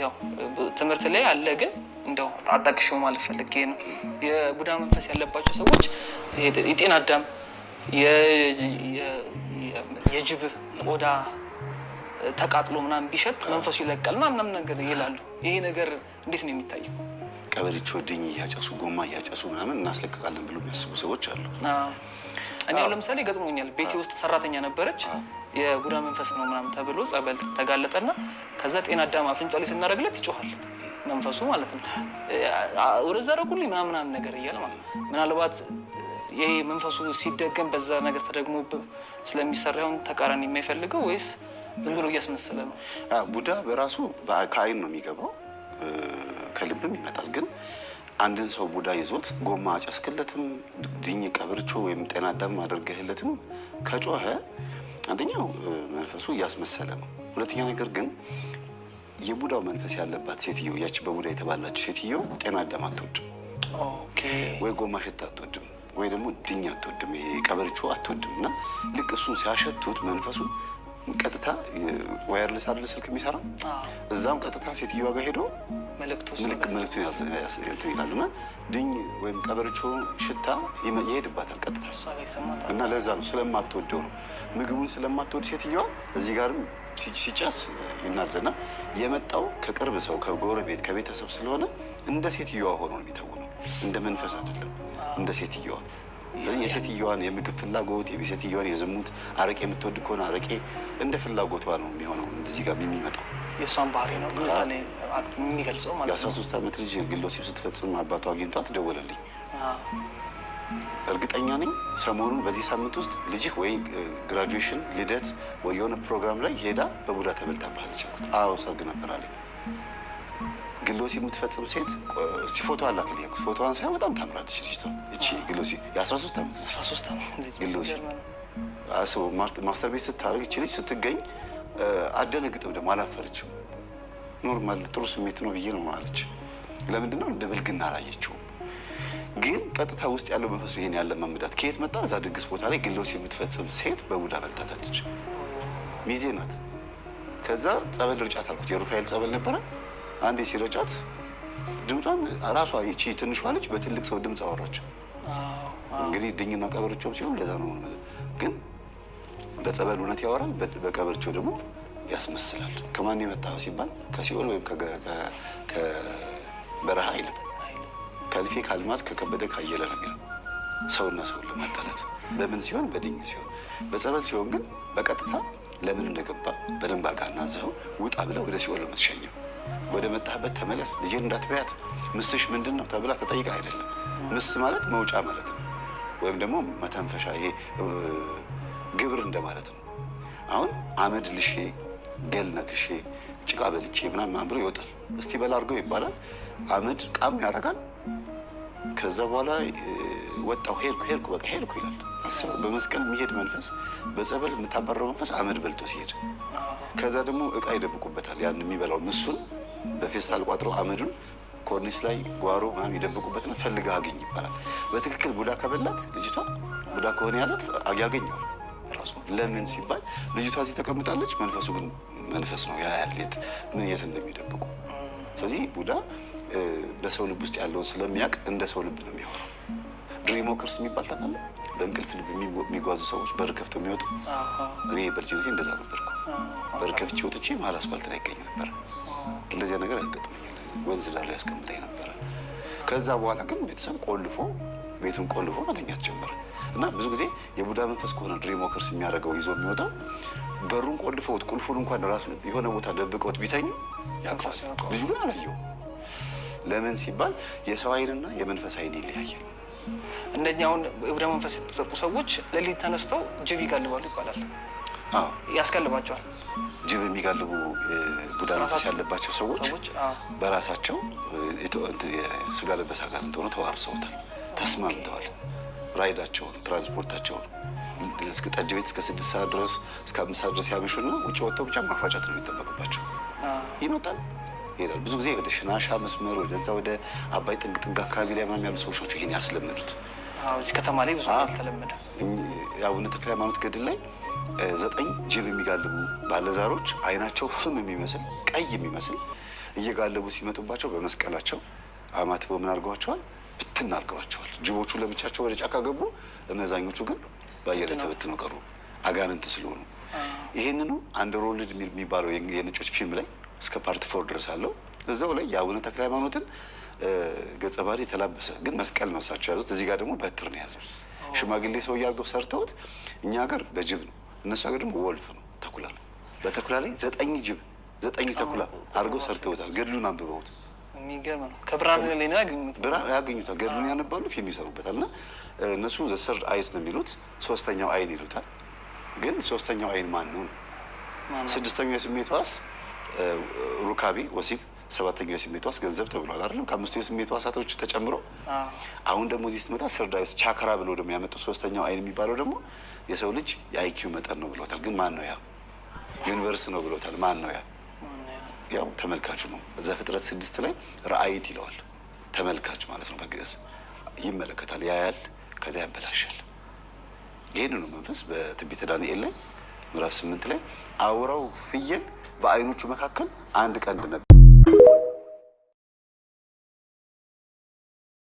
ያው ትምህርት ላይ አለ፣ ግን እንደው አጣቅሼው ማለት ፈልጌ ነው። የቡዳ መንፈስ ያለባቸው ሰዎች የጤና አዳም፣ የጅብ ቆዳ ተቃጥሎ ምናምን ቢሸት መንፈሱ ይለቃል ምናምን ነገር ይላሉ። ይሄ ነገር እንዴት ነው የሚታየው? ቀበሪቾ ድኝ እያጨሱ፣ ጎማ እያጨሱ ምናምን እናስለቅቃለን ብሎ የሚያስቡ ሰዎች አሉ። እኔ አሁን ለምሳሌ ገጥሞኛል። ቤቴ ውስጥ ሰራተኛ ነበረች፣ የቡዳ መንፈስ ነው ምናምን ተብሎ ጸበል ተጋለጠና ከዛ ጤና አዳም አፍንጫ ላይ ስናደርግለት ይጮሃል መንፈሱ ማለት ነው። ወደዛ አደረጉልኝ ምናምን ምናምን ነገር እያለ ማለት ነው። ምናልባት ይሄ መንፈሱ ሲደገም በዛ ነገር ተደግሞ ስለሚሰራ ይሆን ተቃራኒ የማይፈልገው ወይስ ዝም ብሎ እያስመሰለ ነው? ቡዳ በራሱ ከአይን ነው የሚገባው፣ ከልብም ይመጣል። ግን አንድን ሰው ቡዳ ይዞት ጎማ አጨስክለትም፣ ድኝ ቀብርቾ ወይም ጤና አዳም አድርገህለትም ከጮኸ አንደኛው መንፈሱ እያስመሰለ ነው። ሁለተኛ ነገር ግን የቡዳው መንፈስ ያለባት ሴትዮ፣ ያቺ በቡዳ የተባላችው ሴትዮ ጤና አዳም አትወድም፣ ወይ ጎማ ሽታ አትወድም፣ ወይ ደግሞ ድኝ አትወድም፣ ይሄ ቀበርቾ አትወድም። እና ልክ እሱን ሲያሸቱት መንፈሱን ቀጥታ wireless አይደል ስልክ የሚሰራው፣ እዛም ቀጥታ ሴትዮዋ ጋር ሄዶ መልእክቱን እንትን ይላሉ። እና ድኝ ወይም ቀበርቾ ሽታ ይሄድባታል ቀጥታ። እና ለዛ ነው ስለማትወደው ነው፣ ምግቡን ስለማትወድ ሴትዮዋ እዚህ ጋርም ሲጨስ ይናደና የመጣው ከቅርብ ሰው፣ ከጎረቤት፣ ከቤተሰብ ስለሆነ እንደ ሴትዮዋ ሆኖ ነው የሚተውነው፣ እንደ መንፈስ አይደለም፣ እንደ ሴትዮዋ። የሴትዮዋን የምግብ ፍላጎት፣ የሴትዮዋን የዝሙት፣ አረቄ የምትወድ ከሆነ አረቄ፣ እንደ ፍላጎቷ ነው የሚሆነው። እንደዚህ ጋር የሚመጣው የእሷን ባህሪ ነው ምሳሌ act የሚገልጸው ማለት ነው። የ13 ዓመት ልጅ ግለ ወሲብ ስትፈጽም አባቷ አግኝቷት ደወለልኝ። እርግጠኛ ነኝ ሰሞኑን በዚህ ሳምንት ውስጥ ልጅህ ወይ graduation፣ ልደት ወይ የሆነ ፕሮግራም ላይ ሄዳ በቡዳ ተበልታብሃለች አልኩት። አዎ ሰርግ ነበር አለኝ። ግለ ወሲብ የምትፈጽም ሴት እስቲ ፎቶ አላክልኝ አልኩት። ፎቶዋን ሳይሆን በጣም ታምራለች ልጅቷ። እቺ ግለ ወሲብ የ13 ዓመት ልጅ ግለ ወሲብ አስበው፣ masturbate ስታደርግ እቺ ልጅ ስትገኝ አደነግጥም፣ ደግሞ አላፈረችም። Normal ጥሩ ስሜት ነው ብዬ ነው አለች። ለምንድን ነው እንደ ብልግና አላየችውም? ግን ቀጥታ ውስጥ ያለው መንፈስ ይሄን ያለ መምዳት ከየት መጣ? እዛ ድግስ ቦታ ላይ ግለ ወሲብ የምትፈጽም ሴት በቡዳ በልታታለች። ሚዜ ናት። ከዛ ጸበል ርጫት አልኩት። የሩፋኤል ጸበል ነበረ። አንዴ ሲረጫት ድምጿን ራሷ ይቺ ትንሿ ልጅ በትልቅ ሰው ድምፅ አወራች። እንግዲህ ድኝና ቀበርቾም ሲሆን ለዛ ነው። ግን በጸበል እውነት ያወራል፣ በቀበርቾ ደግሞ ያስመስላል። ከማን የመጣው ሲባል ከሲኦል ወይም ከበረሃ አይልም። ከልፌ ከአልማዝ ከከበደ ካየለ ነው የሚለው። ሰውና ሰውን ለማጣላት በምን ሲሆን? በድኝ ሲሆን። በጸበል ሲሆን ግን በቀጥታ ለምን እንደገባ በደንብ አድርጋ እናዝኸው ውጣ ብለህ ወደ ሲኦል ነው የምትሸኘው። ወደ መጣህበት ተመለስ፣ ልጄን እንዳትበያት፣ ምስሽ ምንድን ነው ተብላ ተጠይቃ አይደለም። ምስ ማለት መውጫ ማለት ነው፣ ወይም ደግሞ መተንፈሻ፣ ይሄ ግብር እንደማለት ነው። አሁን አመድ ልሼ፣ ገል ነክሼ፣ ጭቃ በልቼ ምናምን ብሎ ይወጣል። እስቲ በላ አድርገው ይባላል። አመድ ቃም ያደርጋል። ከዛ በኋላ ወጣሁ፣ ሄድኩ ሄድኩ በቃ ሄድኩ ይላል። አስበው፣ በመስቀል የሚሄድ መንፈስ፣ በጸበል የምታባረው መንፈስ አመድ በልቶ ሲሄድ፣ ከዛ ደግሞ እቃ ይደብቁበታል። ያን የሚበላው ምሱን በፌስታል ቋጥረው አመዱን ኮርኒስ ላይ ጓሮ ምናምን ይደብቁበትና ፈልገህ አግኝ ይባላል። በትክክል ቡዳ ከበላት ልጅቷ፣ ቡዳ ከሆነ ያዛት ያገኘዋል። ለምን ሲባል ልጅቷ እዚህ ተቀምጣለች፣ መንፈሱ ግን መንፈስ ነው ያያል የት ምን የት እንደሚደብቁ። ስለዚህ ቡዳ በሰው ልብ ውስጥ ያለውን ስለሚያውቅ እንደ ሰው ልብ ነው የሚሆነው። Dream walkers የሚባል ታውቃለህ? በእንቅልፍ ልብ የሚጓዙ ሰዎች በር ከፍተው የሚወጡ። እኔ በልጅነቴ እንደዛ ነበርኩ። በር ከፍቼ ወጥቼ መሀል አስፋልት ላይ ይገኝ ነበር። እንደዚያ ነገር ያጋጥመኛል። ወንዝ ዳር ላይ ያስቀምጠኝ ነበረ። ከዛ በኋላ ግን ቤተሰብ ቆልፎ፣ ቤቱን ቆልፎ መተኛት ጀመረ። እና ብዙ ጊዜ የቡዳ መንፈስ ከሆነ dream walkers የሚያደርገው ይዞ የሚወጣው በሩን ቆልፈውት ቁልፉን እንኳን ራስ የሆነ ቦታ ደብቀውት ቢተኙ ያውቀዋል። ልጁ ግን አላየውም። ለምን ሲባል የሰው ዓይንና የመንፈስ ዓይን ይለያያል። እንደኛ አሁን የቡዳ መንፈስ የተጠቁ ሰዎች ሌሊት ተነስተው ጅብ ይጋልባሉ ይባላል። አዎ፣ ያስቀልባቸዋል። ጅብ የሚጋልቡ ቡዳ መንፈስ ያለባቸው ሰዎች በራሳቸው የስጋ ለበስ አጋንንት ሆነው ተዋርሰውታል፣ ተስማምተዋል። Ride ኣቸውን፣ ትራንስፖርታቸውን እስከ ጠጅ ቤት እስከ 6 ሰዓት ድረስ፣ እስከ 5 ሰዓት ድረስ ያመሹና ውጭ ወጥተው ብቻ ማፋጫት ነው የሚጠበቅባቸው። ይመጣል፣ ይሄዳል። ብዙ ጊዜ ወደ ሽናሻ መስመር ወደዛ ወደ አባይ ጥግ ጥግ አካባቢ ላይ ምናምን ያሉ ሰዎች ናቸው ይሄን ያስለመዱት። እዚህ ከተማ ላይ ብዙ አልተለመደም። የአቡነ ተክለ ሃይማኖት ገድል ላይ 9 ጅብ የሚጋልቡ ባለዛሮች አይናቸው ፍም የሚመስል ቀይ የሚመስል እየጋለቡ ሲመጡባቸው በመስቀላቸው አማትበው ምን አድርገዋቸዋል? ብትን አድርገዋቸዋል። ጅቦቹ ለብቻቸው ወደ ጫካ ገቡ። እነዛኞቹ ግን በአየር ላይ ተበትነው ቀሩ፣ አጋንንት ስለሆኑ። ይህንኑ Underworld የሚባለው የነጮች ፊልም ላይ እስከ part 4 ድረስ አለው። እዛው ላይ የአቡነ ተክለ ሃይማኖትን ገጸ ባህሪ የተላበሰ ግን መስቀል ነው እሳቸው ያዙት። እዚህ ጋር ደግሞ በትር ነው የያዘው። ሽማግሌ ሰው አድርገው ሰርተውት እኛ ሀገር በጅብ ነው፣ እነሱ ሀገር ደግሞ wolf ነው፣ ተኩላ ነው። በተኩላ ላይ 9 ጅብ 9 ተኩላ አድርገው ሰርተውታል። ገድሉን አንብበውት የሚገርም ነው። ከብርሃን ላይ ነው ያገኙት። ብርሃን ያገኙታል። ገድሉን ያነባሉ፣ ፊልም ይሰሩበታል። እና እነሱ the third eyes ነው የሚሉት፣ ሶስተኛው አይን ይሉታል። ግን ሶስተኛው አይን ማን ነው? ስድስተኛው የስሜት ሕዋስ ሩካቤ ወሲብ፣ ሰባተኛው የስሜት ሕዋስ ገንዘብ ተብሏል አይደለም? ከአምስቱ የስሜት ሕዋሳቶች ተጨምሮ አሁን ደግሞ እዚህ ስትመጣ third eyes chakra ብሎ ደግሞ ያመጡት ሶስተኛው አይን የሚባለው ደግሞ የሰው ልጅ የ IQ መጠን ነው ብሎታል። ግን ማን ነው ያ? Universe ነው ብሎታል። ማን ነው ያ? ያው ተመልካቹ ነው። ዘፍጥረት 6 ላይ ረአይት ይለዋል። ተመልካች ማለት ነው። በግዕዝ ይመለከታል፣ ያያል፣ ከዚያ ያበላሻል። ይህንኑ መንፈስ በትንቢተ ዳንኤል ላይ ምዕራፍ 8 ላይ አውራው ፍየል በአይኖቹ መካከል አንድ ቀንድ ነበር።